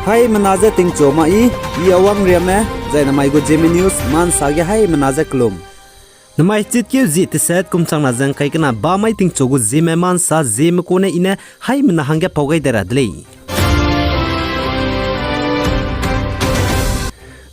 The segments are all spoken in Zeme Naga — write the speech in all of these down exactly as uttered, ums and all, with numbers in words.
Haimena je tingchu ma i, i Awang Riame, zai namai gu Zeme News, mansa ge haimena je kelum. Namai chitkeu zi teset kum changna ze ngkai kena bamai tingchu gu Zeme mansa Zeme kune i ne haimena hangge pau gai de ra de lei.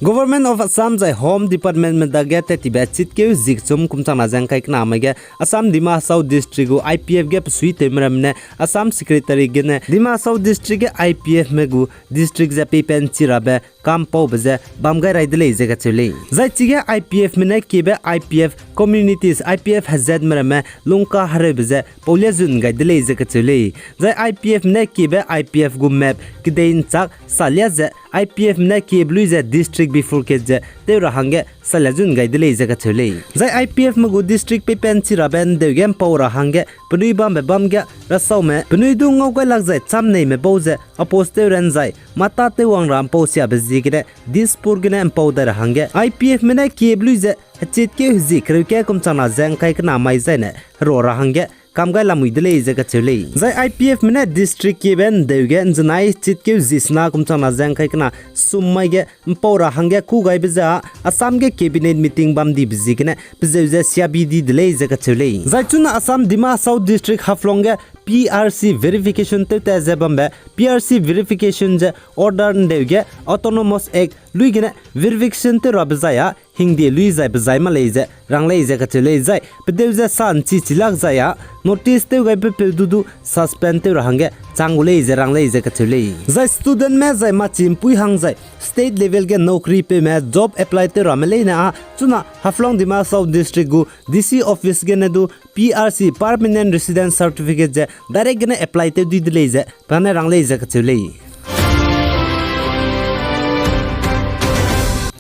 Government of Assam zai Home Departmentme dage tat tibe chitkeu zi kechum kum changna ze ngkai kena mai ge Assam Dima Hasao District gu I P F ge besuitewme ramme ne Assam Secretary gene Dima Hasao District ge I P Fme gu district ze peipen chi rabe kampaube ze bam gai rai de lei ze kacheu lei. Zai chige I P Fme ne kiebe I P F communities, I P F hezatme ramme lungka hereube ze paulia zun gai de lei ze kacheu lei. Zai I P Fme ne kiebe I P F gu map kedei nchak salia ze I P Fme ne kiebe lui ze district bifurcate ze tew ra hangge salia zun gai de lei ze kacheu lei. Zai I P Fme gu district peipen chi rabe ndeu ge mpau ra hangge penui bambe bam ge rasaume penui du ngau gai lak zai chamneime bau ze oppose tew ran zai mata tew wang ra mpau siabe ziegene Dispur gene mpau dai ra hangge I P Fme ne kiebe lui ze hechitkeu hezi kereu ke kum changna ze ngkai kena mai zaine hera ra hangge kam gai lamui de lei ze kacheu lei. Zai I P Fme ne district kiebe ndeu ge nzenai chitkeu zi sena kum changna ze ngkai kena sum mai ge mpau ra hangge kû gaibe ze Assam ge cabinet meeting bam dibe ziegene pezeu ze siabi di de lei ze kacheu lei. Zai chuna Assam Dima Hasao District Haflong ge P R C verification tewtat ze bambe P R C verification ze order ndeu ge Autonomous Act lui gene verification tew rabe zai a hingde lui zai bezai ma lei ze rang lei ze kacheu lei. Zai pedeu ze sa nchi chi lak zai a notice tew gaibe peu du du suspend tew ra hangge chang gu lei ze rang lei ze kacheu lei. Zai studentme zai machi mpui hang zai state level ge नौकरी peume job apply tew ramme leine a chuna Haflong Dima Hasao District gu D C office gene du P R C, Permanent Resident Certificate ze direct gene apply tew di de lei ze pa ne rang lei ze kacheu lei.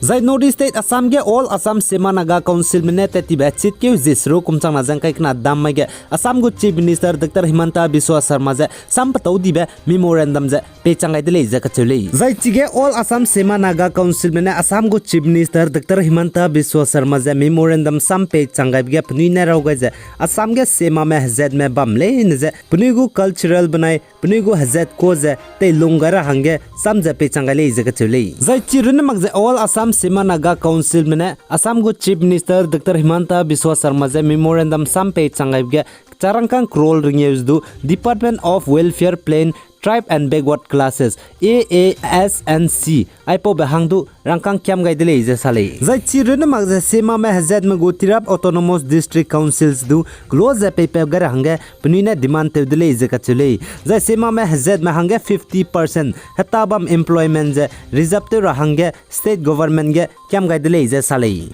Zai North East State Assam ge All Assam Sema Naga Councilme ne tat tibe chitkeu zi seruk kum changna ze ngkai kena dam mai ge Assam gu Chief Minister Doctor Himanta Biswa Sarma ze sam petau dibe memorandum ze peichang gai de lei ze kacheu lei. Zai chige All Assam Sema Naga Councilme ne Assam gu Chief Minister Doctor Himanta Biswa Sarma ze memorandum sam peichang gaibe ge penui ne raw gai ze Assam ge Semame hezatme bam leine ze penui gu cultural benai penui gu hezat ka ze teilung gai ra hangge sam ze peichang gai lei ze kacheu lei. Zai chi runne mak ze All Assam Sema Naga Councilme ne Assam gu Chief Minister Doctor Himanta Biswa Sarma ze memorandum sam peichang gaibe ge charangkang crore ringeu ze du Department of Welfare Plan, Tribe and Backward Classes, A A S and C aipaube hang du rangkang kiam gai de lei ze sa lei. Zai chi runne mak ze Semame hezatme gu Tirap Autonomous District Councils du kelo ze peipeu gai ra hangge penui ne demand tew de lei ze kacheu lei. Zai Semame hezatme hangge fifty percent heta bam employment ze reserve tew ra hangge state government ge kiam gai de lei ze sa lei.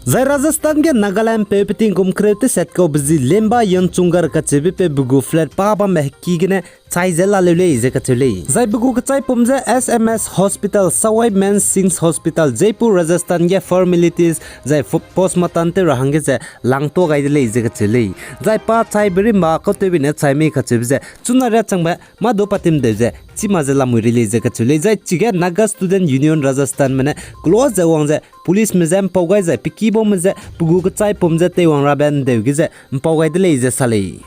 Zai Rajasthan ge Nagaland peu petingkum kereu teset kaube zi Lemba Yonchungar kacheube peu be gu flat pa bambe heki gene chai ze laleu lei ze kacheu lei. Zai be gu kechaipum ze S M S Hospital, Sawai Mansingh Hospital, Jaipur, Rajasthan ge formalities zai postmortem tew ra hangge ze langtua gai de lei ze kacheu lei. Zai pa chaibe rimba kautewbe ne chai mei kacheube ze chuna riachangbe mâ du patimdeu ze chima ze lamui ri lei ze kacheu lei. Zai chige Naga Student Union Rajasthanme ne kelo ze wang ze policeme je mpau gai zai pe kibaume je pe gu kechaipum ze teiwang rabe ndeu ge ze mpau gai de lei ze sa lei.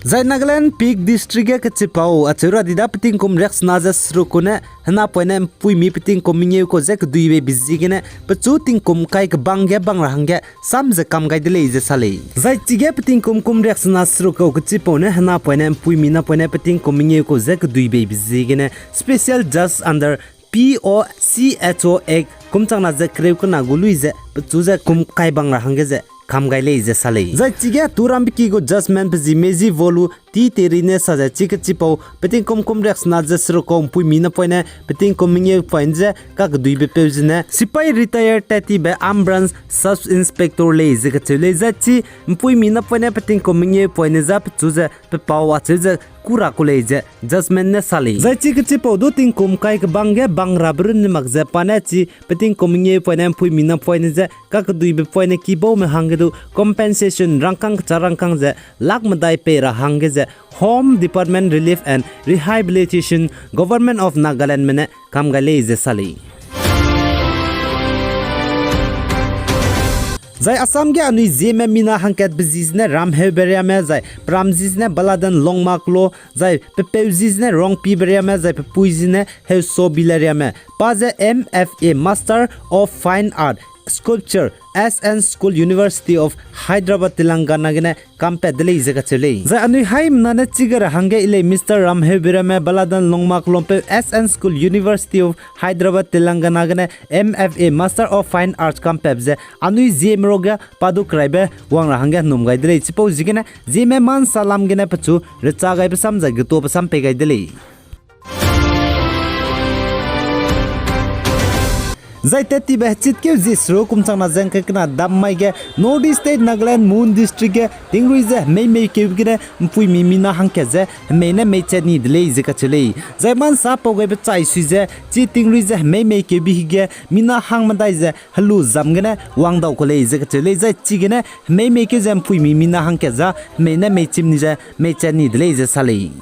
Zai Nagaland Phek District ge kechipau acheu ra di da petingkum riaksena ze seruk ku ne henapoine mpuimi petingkum mengeu kau ze keduibe be ziegene pechu tingkum kai kebang ge bang ra hangge sam ze kam gai de lei ze sa lei. Zai chige petingkum kum riaksena seruk kau kechipau ne henapoine mpuimi napoine petingkum mengeu kau ze keduibe be ziegene Special Judge under P O C H O Act kum changna ze kereu kena gu lui ze pechu ze kum kai bang ra hangge ze kam gai lei ze sa lei. Zai chige Turam Biki gu judgment pe zi Mezi Volu T Teri ne sa ze chi kechipau petingkum kum riaksena ze seruk kau mpuimi napoine petingkum mengeu poine ze kakeduibe peu zene sipai retire tat tibe Arm Branch Sub Inspector lei ze kacheu lei. Zai chi mpuimi napoine petingkum mengeu poine za pechu ze pepau acheu ze kura ku lei ze judgment ne sa lei. Zai chi kechipau du tingkum kai kebang ge bang rabe runne mak ze pa ne chi petingkum mengeu poine mpuimi napoine ze kakeduibe poine kibaume hangge du compensation rangkâng kecha rangkâng ze lak medai pei ra hangge ze Home Department Relief and Rehabilitation, Government of Nagalandme ne kam gai lei ze sa lei. Zai Assam ge anui Zeme mina hangkatbe zi zene Ramheuberiame, zai peram zi zene Baladan Longmaklo, zai pepeu zi zene Rongpiberiame, zai pepui zi zene Heusobileriame. Pa ze M F A, Master of Fine Art, Sculpture, S N School, University of Hyderabad, Telangana gene kampat de lei ze kacheu lei. Zai anui haimena ne chige ra hangge i lei Mister Ramheuberiame Baladan Longmaklompeu S N School, University of Hyderabad, Telangana gene M F A, Master of Fine Arts kampatbe ze anui Zeme ruage pa du keraibe wang ra hangge hnum gai de lei. Chipau ziegene Zeme ma nsa lam gene pechu recha gaibe sam zai getuabe sam pei gai de lei. Zai tat tibe hechitkeu zie seruk kum changna ze ngkai kena dam mai ge North East State Nagaland Mon District ge tingrui ze hemei meikeu gene mpuimi mina hangkat ze hemei ne meichat ni de lei ze kacheu lei. Zai ma nsa pau gaibe chai sui ze chi tingrui ze hemei meikeubi hige mina hang medai ze helu zam gene wang dau ku lei ze kacheu lei. Zai chigene hemei meikeu ze mpuimi mina hangkat za hemei ne meichim ni ze meichat ni de lei ze sa lei.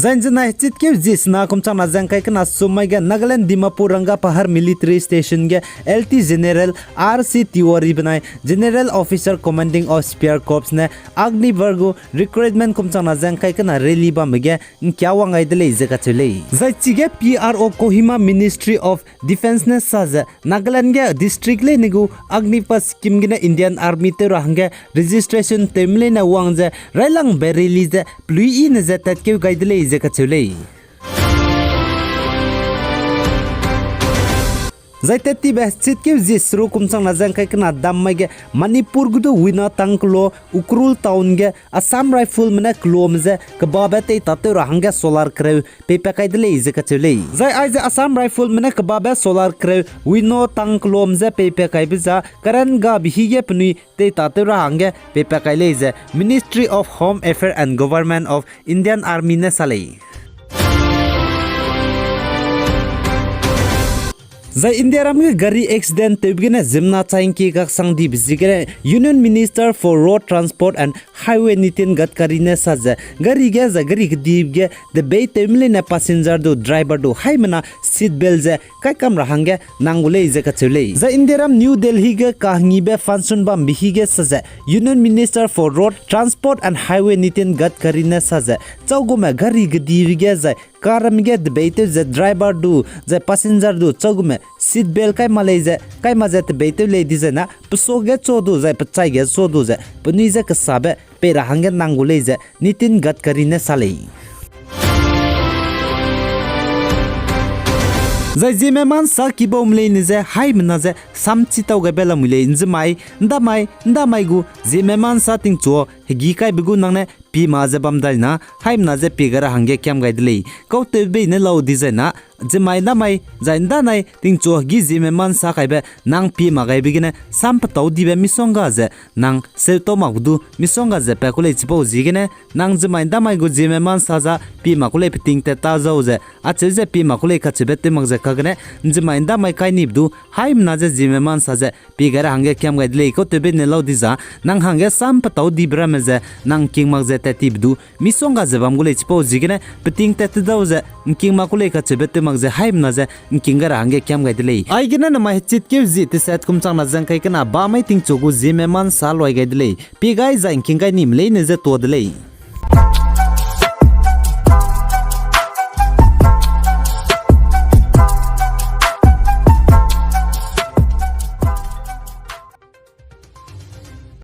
Zai nzenai hechitkeu zie sena kum changna ze ngkai kena sum mai ge Nagaland Dimapur Rangapahar Military Station ge L T General R C Tiwari benai General Officer Commanding of Spear Corps ne Agniveer gu recruitment kum changna ze ngkai kena rally bambe ge ngkia wang gai de lei ze kacheu lei. Zai chige P R O Kohima Ministry of Defence ne sa ze Nagaland ge district leine gu Agnipath scheme gene Indian Army tew ra hangge registration tewme leine wang ze railangbe rally ze pelui i ne ze tatkeu gai de lei ze kacheu lei. Zai tat tibe hechitkeu zie seruk kum changna ze ngkai kena dam mai ge Manipur gu du Wina tang kelo Ukhrul town ge Assam Rifleme ne kelome ze kebabe teitatew ra hangge solar kereu peipat kai de lei ze kacheu lei. Zai aize Assam Rifleme ne kebabe solar kereu Wina tang kelome ze peipat kaibe za current gabe hige penui teitatew ra hangge peipat kai lei ze Ministry of Home Affairs and Government of Indian Army ne sa lei. Zai Indiaram ge gari accident tewbe gene ziemmena chai ngkie kaksang dibe ziegene Union Minister for Road Transport and Highway Nitin Gadkari ne sa ze gari ge zai gari kedibe ge debei tewme leine passenger du driver du haimena seat belt ze kaikam ra hangge nang gu lei ze kacheu lei. Zai Indiaram New Delhi ge kahengibe function bambe hige sa ze Union Minister for Road Transport and Highway Nitin Gadkari ne sa ze chaugume gari kedibe ge zai car ramme ge debei tew ze driver du zai passenger du chaugume seat belt kai ma lei ze kai ma ze debei tew lei dizai na peso ge cho du zai pechai ge cho du ze penui ze kesabe pei ra hangge nang gu lei ze Nitin Gadkari ne sa lei. Zai Zeme ma nsa kibaume leine ze haimena ze samchi tau gaibe lamui lei. Nzemai, ndamai, ndamai gu Zeme ma nsa tingchu hegî kaibe gu nang ne pie mak ze bam dai na haimena ze pie gai ra hangge kiam gai de lei. Kautewbei ne lau dizai na, nzemai ndamai zai ndanai tingchu hegî Zeme ma nsa kaibe nang pie mak gaibe gene sam petau dibe misongga ze nang seutau makbe du misongga ze pa ku lei. Chipau ziegene nang nzemai ndamai gu Zeme ma nsa za pie mak ku lei peting tat ta zau ze acheu ze pie mak ku lei kacheube tew mak ze kagene nzemai ndamai kai nibe du haimena ze Zeme ma nsa ze pie gai ra hangge kiam gai de lei. Kautewbei ne lau diza nang hangge sam petau dibe ramme ze nang ngking mak ze tat tibe du misongga ze bam gu lei. Chipau ziegene peting tat te dau ze ngking mak ku lei kacheube tew mak ze haimena ze ngking gai ra hangge kiam gai de lei. Aigene namai hechitkeu zie tesat kum changna ze ngkai kena ba mai tingchu gu Zeme ma nsa luai gai de lei. Pie gai zai ngking gai nime leine ze tua de lei.